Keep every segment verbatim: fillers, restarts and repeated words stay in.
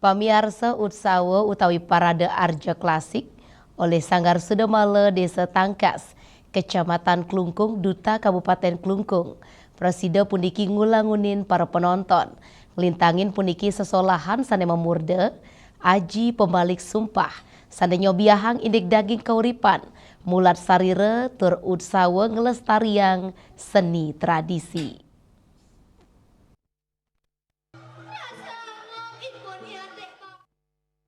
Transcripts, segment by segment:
Pamiarsa, utsawa utawi parade Arja Klasik oleh Sanggar Sudamala Desa Tangkas, Kecamatan Klungkung, Duta Kabupaten Klungkung, prasida puniki ngulangunin para penonton. Nglintangin puniki sesolahan sane mamurda Aji Pembalik Sumpah sane nyobiahang indik daging kauripan, mulat sarira tur utsawa nglestariang seni tradisi.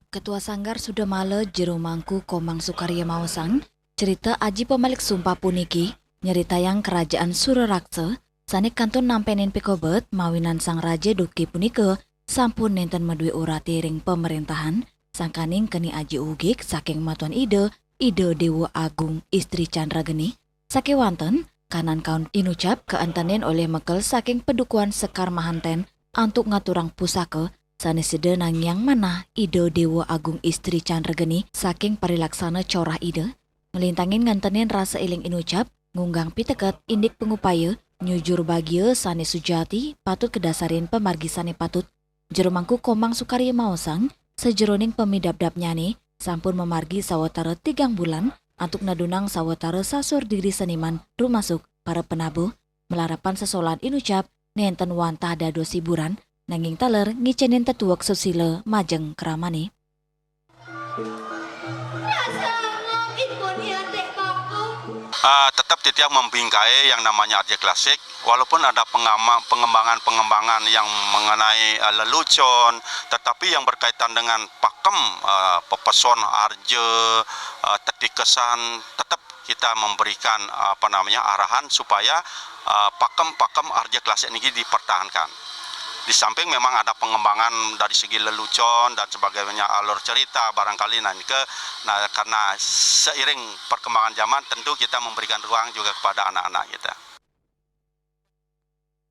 Ketua Sanggar Sudamala Jero Mangku Komang Sukarya maosang, cerita Aji Pembalik Sumpah puniki nyeritayang kerajaan Suraraksa sane kantun nampenin pikobet mawinan sang raja duke punika sampun nenten madue urati ring pamarentahan, sangkaning keni aji ugig saking matuan Ida, Ida Dewa Agung Istri Candrageni, sakewanten kanan kaun inucap kaentenin olih mekel saking padukuhan Sekar Mahanten antuk ngaturang pusaka sane sida nangiang manah Ida Dewa Agung Istri Candrageni saking parilaksana corah Ida, nglintangin ngentenin rasa eling inucap, ngunggang piteket indik pangupaya nyujur bagia sane sujati patut kadasarin pamargi sane patut. Jero Mangku Komang Sukarya maosang, sajeroning pamidabdabnyane sampun mamargi sawatara tigang bulan antuk nadunang sawatara sasur diri seniman rumasuk para penabuh, malarapan sesolahan inucap nenten wantah dados hiburan, nanging taler ngicenin tetuek susila majeng kramane. Ah, tetap titiang membingkai yang namanya Arja Klasik, walaupun ada pengama- pengembangan-pengembangan yang mengenai ah, lelucon, tetapi yang berkaitan dengan pakem, ah, pepesona Arja, ah, tetikesan, tetap kita memberikan apa namanya arahan supaya ah, pakem-pakem Arja Klasik niki dipertahankan. Di samping memang ada pengembangan dari segi lelucon dan sebagainya, alur cerita barangkali, nah, ke, nah, karena seiring perkembangan zaman tentu kita memberikan ruang juga kepada anak-anak kita.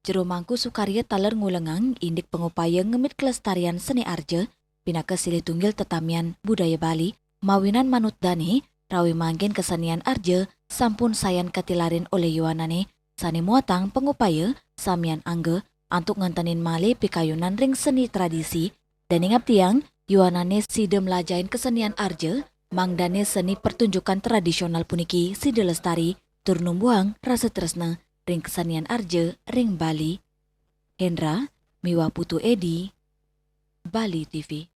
Jero Mangku Sukarya taler ngulengang indik pangupaya ngemit kelestarian seni Arja pinaka silih tunggil tetamian budaya Bali, mawinan manut dane rawi mangkin kesenian Arja sampun sayan katilarin olih yowanane sane muatang pangupaya samian angga antuk ngentenin malih pikayunan ring seni tradisi. Dane ngabdiang yowanane sida mlajahin kesenian Arja, mangdane seni pertunjukan tradisional puniki sida lestari tur numbuhang rasa tresna ring kesenian Arja ring Bali. Hendra miwah Putu Edi, Bali T V.